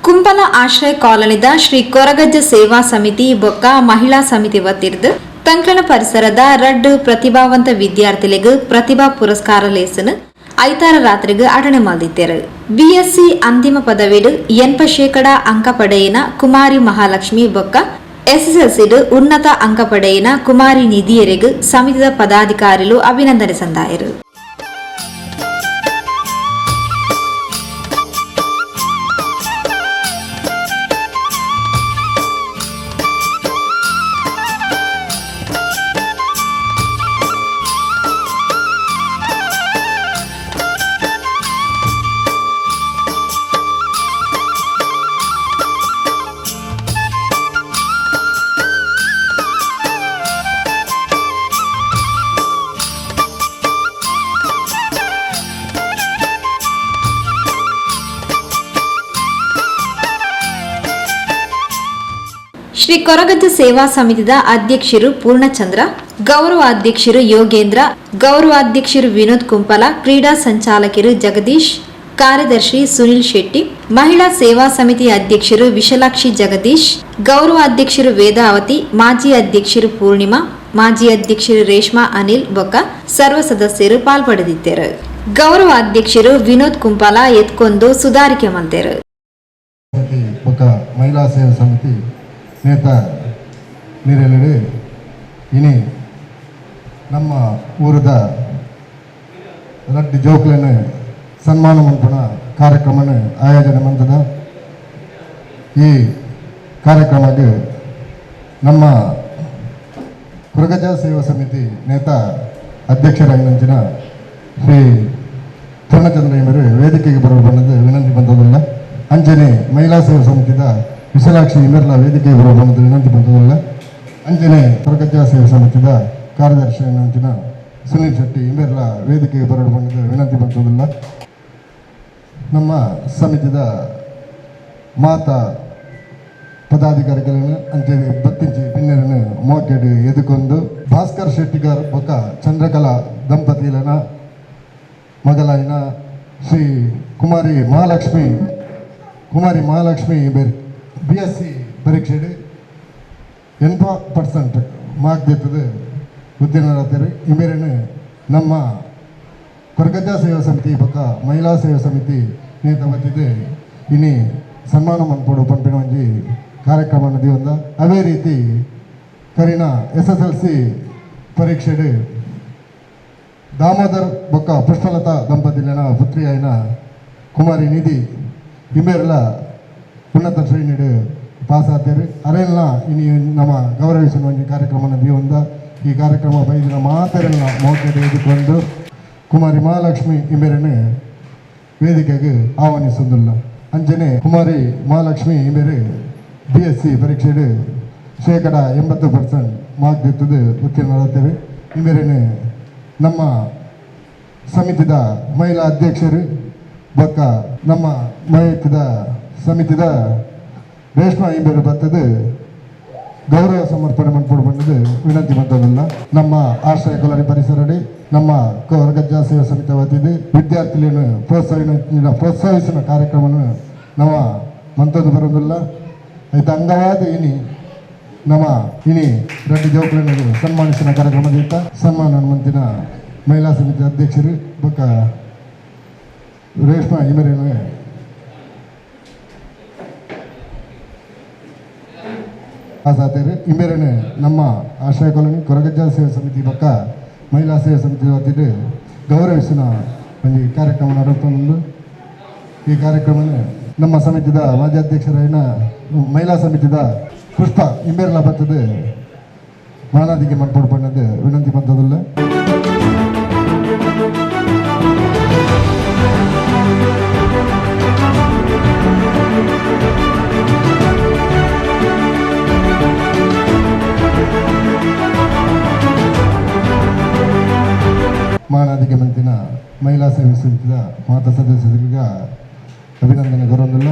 ಕುಂಬಲ ಆಶ್ರಯ ಕಾಲೋನಿದ ಶ್ರೀ ಕೊರಗಜ್ಜ ಸೇವಾ ಸಮಿತಿ ಬೊಕ್ಕ ಮಹಿಳಾ ಸಮಿತಿ ವತಿರ್ದ್ ತಂಕ್ಲನ ಪರಿಸರದ ರಡ್ಡ್ ಪ್ರತಿಭಾವಂತ ವಿದ್ಯಾರ್ಥಿಲೆಗ್ ಪ್ರತಿಭಾ ಪುರಸ್ಕಾರ ಲೇಸನ್ ಐತಾರ ರಾತ್ರಿಗ್ ಅಟನೆ ಮಲ್ದಿತ್ತೆರ್. ಬಿಎಸ್ಸಿ ಅಂತಿಮ ಪದವಿಡ್ 80% ಅಂಕ ಪಡೆಯಿನ ಕುಮಾರಿ ಮಹಾಲಕ್ಷ್ಮಿ ಬೊಕ್ಕ ಎಸ್ಎಸ್ಎಲ್ಸಿಡ್ ಉನ್ನತ ಅಂಕ ಪಡೆಯಿನ ಕುಮಾರಿ ನಿಧಿಯರೆಗ್ ಸಮಿತಿದ ಪದಾಧಿಕಾರಿಲು ಅಭಿನಂದನೆ ಸಂದಾಯರು. ಶ್ರೀ ಕೊರಗಜ್ಜ ಸೇವಾ ಸಮಿತಿದ ಅಧ್ಯಕ್ಷರು ಪೂರ್ಣಚಂದ್ರ, ಗೌರವ ಅಧ್ಯಕ್ಷರು ಯೋಗೇಂದ್ರ, ಗೌರವಾಧ್ಯಕ್ಷರು ವಿನೋದ್ ಕುಂಪಲ, ಕ್ರೀಡಾ ಸಂಚಾಲಕರು ಜಗದೀಶ್, ಕಾರ್ಯದರ್ಶಿ ಸುನಿಲ್ ಶೆಟ್ಟಿ, ಮಹಿಳಾ ಸೇವಾ ಸಮಿತಿ ಅಧ್ಯಕ್ಷರು ವಿಶಾಲಾಕ್ಷಿ ಜಗದೀಶ್, ಗೌರವ ಅಧ್ಯಕ್ಷರು ವೇದಾವತಿ, ಮಾಜಿ ಅಧ್ಯಕ್ಷರು ಪೂರ್ಣಿಮಾ, ಮಾಜಿ ಅಧ್ಯಕ್ಷರು ರೇಷ್ಮಾ ಅನಿಲ್ ಬೊಕ್ಕ ಸರ್ವ ಸದಸ್ಯರು ಪಾಲ್ಪಡೆದಿದ್ದರು. ಗೌರವ ಅಧ್ಯಕ್ಷರು ವಿನೋದ್ ಕುಂಪಾಲ ಎತ್ಕೊಂಡು ಸುಧಾರಿಕೆ ಮಲ್ತೆರು. ಸಮಿತಿ ಬೊಕ್ಕ ಮಹಿಳಾ ಸೇವಾ ಸಮಿತಿ ನೇತ ನೀರೆಲ್ಲಡು ಇನಿ ನಮ್ಮ ಊರದ ರಡ್ಡ್ ಜೋಕ್ಲೆನ್ ಸನ್ಮಾನ ಮನ್ಪುನ ಕಾರ್ಯಕ್ರಮನ ಆಯೋಜನೆ ಮಂತದ. ಈ ಕಾರ್ಯಕ್ರಮಕ್ಕೆ ನಮ್ಮ ಕೊರಗಜ್ಜ ಸೇವಾ ಸಮಿತಿ ನೇತ ಅಧ್ಯಕ್ಷರಾಗಿನಂಚಿನ ಶ್ರೀ ಪೂರ್ಣಚಂದ್ರ ಇವರು ವೇದಿಕೆಗೆ ಬರುವ ಬಣ್ಣದ ವಿನಂತಿ ಬಂದದಲ್ಲ. ಅಂಚನೆ ಮಹಿಳಾ ಸೇವಾ ಸಮಿತಿದ ವಿಶಾಲಾಕ್ಷಿ ಇಮೆರ್ಲ ವೇದಿಕೆಗೆ ಬರುವ ಬಣ್ಣದ ವಿನಂತಿ ಬಂದದಲ್ಲ. ಅಂಚನೆ ಕೊರಗಜ್ಜ ಸೇವಾ ಸಮಿತಿದ ಕಾರ್ಯದರ್ಶಿ ಅಂಚಿನ ಸುನೀಲ್ ಶೆಟ್ಟಿ ಇಮೆರ್ಲ ವೇದಿಕೆಗೆ ಬರುವ ಬಣ್ಣದ ವಿನಂತಿ ಬಂದದಲ್ಲ. ನಮ್ಮ ಸಮಿತಿದ ಮಾತಾ ಪದಾಧಿಕಾರಿಗಳನ್ನು, ಅಂಚನೆ ಬತ್ತಿಂಚಿ ಬಿನ್ನೆರನ್ನು ಮೋಕೆಡ್ ಎದುಕೊಂದು, ಭಾಸ್ಕರ್ ಶೆಟ್ಟಿಗಾರ್ ಬೊಕ್ಕ ಚಂದ್ರಕಲಾ ದಂಪತಿಲನ ಮಗಲಾಯಿನ ಶ್ರೀ ಕುಮಾರಿ ಮಹಾಲಕ್ಷ್ಮಿ, ಕುಮಾರಿ ಮಹಾಲಕ್ಷ್ಮಿ ಬೇರ್ ಬಿಎಸ್ಸಿ ಪರೀಕ್ಷೆಡ್ 80% ಮಾರ್ಕ್ ದೆತ್ತದು ಉತ್ತೀರ್ಣರಾತೆರ್. ಇಮೇರನ್ನು ನಮ್ಮ ಕೊರಗಜ್ಜ ಸೇವಾ ಸಮಿತಿ ಬೊಕ್ಕ ಮಹಿಳಾ ಸೇವಾ ಸಮಿತಿ ನೇತ ಬತ್ತಿದ್ದು ಇನಿ ಸನ್ಮಾನ ಮನ್ಪೊಡು ಪನ್ಪಿನ ಒಂಜಿ ಕಾರ್ಯಕ್ರಮ ದಿವೊಂದ. ಅದೇ ರೀತಿ ಕರಿನ ಎಸ್ಎಸ್ಎಲ್ಸಿ ಪರೀಕ್ಷೆಡ್ ದಾಮೋದರ್ ಬೊಕ್ಕ ಪುಷ್ಪಲತಾ ದಂಪತಿಲಿನ ಪುತ್ರಿಯಾಯಿನ ಕುಮಾರಿ ನಿಧಿ ಇಮೇರ್ಲ ಉನ್ನತ ಶ್ರೇಣಿಡ್ ಪಾಸ್ ಆತೇರು. ಅರೆಲ್ಲ ಇನಿ ನಮ್ಮ ಗೌರವಿಸುವ ಒಂಜಿ ಕಾರ್ಯಕ್ರಮ ದಿವೊಂದ. ಈ ಕಾರ್ಯಕ್ರಮ ಬೈದಿನ ಮಾತೆರೆಲ್ಲ ಮೋಕೆಡ್ ಎದುಕೊಂಡು, ಕುಮಾರಿ ಮಹಾಲಕ್ಷ್ಮಿ ಇಂಬೆರನ್ನು ವೇದಿಕೆಗೆ ಆಹ್ವಾನಿಸುವುದಿಲ್ಲ. ಅಂಚನೆ ಕುಮಾರಿ ಮಹಾಲಕ್ಷ್ಮಿ ಇಂಬೆರು ಬಿಎಸ್ಸಿ ಪರೀಕ್ಷೆಡ್ 80% ಮಾರ್ಕ್ ದೆತ್ತದು ಉತ್ತೀರ್ಣರಾಗ್ತೇವೆ. ಇಂಬೆರನ್ನು ನಮ್ಮ ಸಮಿತಿದ ಮಹಿಳಾ ಅಧ್ಯಕ್ಷರು ಬೊಕ್ಕ ನಮ್ಮ ಮಹಿಳಾ ಸಮಿತಿದ ರೇಷ್ಮಾ ಇಂಬೇರು ಬತ್ತದು ಗೌರವ ಸಮರ್ಪಣೆ ಮನ್ಪೊಡು ಬಂದದ್ದು ವಿನಂತಿ ಬಂದದಲ್ಲ. ನಮ್ಮ ಆಶ್ರಯ ಕೊಲರಿ ಪರಿಸರಡಿ ನಮ್ಮ ಕೊರಗಜ್ಜ ಸೇವಾ ಸಮಿತಿ ವತಿದ್ದು ವಿದ್ಯಾರ್ಥಿಗಳನ್ನು ಪ್ರೋತ್ಸಾಹಿಸುವ ಕಾರ್ಯಕ್ರಮವನ್ನು ನಮ್ಮ ಮಂತದ್ದು ಬರೋದಿಲ್ಲ. ಐತ ಅಂಗವಾದ ಇನಿ ನಮ್ಮ ಇನಿ ರಡ್ಡ್ ಜೋಕುలను ಸನ್ಮಾನಿಸಿನ ಕಾರ್ಯಕ್ರಮದಿಂದ ಸನ್ಮಾನ ಮಂತಿನ ಮಹಿಳಾ ಸಮಿತಿ ಅಧ್ಯಕ್ಷರು ಬೊಕ್ಕ ರೇಷ್ಮಾ ಇಮರೇನು ಆಸಾತೇರು ಇಂಬೇರನೆ ನಮ್ಮ ಆಶ್ರಯ ಕಾಲೋನಿ ಕೊರಗಜ್ಜ ಸೇವಾ ಸಮಿತಿ ಬೊಕ್ಕ ಮಹಿಳಾ ಸೇವಾ ಸಮಿತಿ ವತಿಡ್ ಗೌರವಿಸಿನ ಒಂಜಿ ಕಾರ್ಯಕ್ರಮ ನಡತೊಂದು. ಈ ಕಾರ್ಯಕ್ರಮ ನಮ್ಮ ಸಮಿತಿದ ಮಾಜಿ ಅಧ್ಯಕ್ಷರಾಯಿನ ಮಹಿಳಾ ಸಮಿತಿದ ಪುಷ್ಪ ಇಂಬೇರ್ಲ ಬತ್ತದು ಮಾನಾದಿಗೆ ಮನ್ಪೊಡು ಪಣ್ಣದು ವಿನಂತಿ ಬಂತದಲ್ಲ. ಮಾನಾದಿಗೆ ಮಂತಿನ ಮಹಿಳಾ ಸೇವೆ ಸಮಿತಿದ ಮಾತಾ ಸದಸ್ಯರಿಗೆ ಅಭಿನಂದನೆ ಗೌರವಲ್ಲ.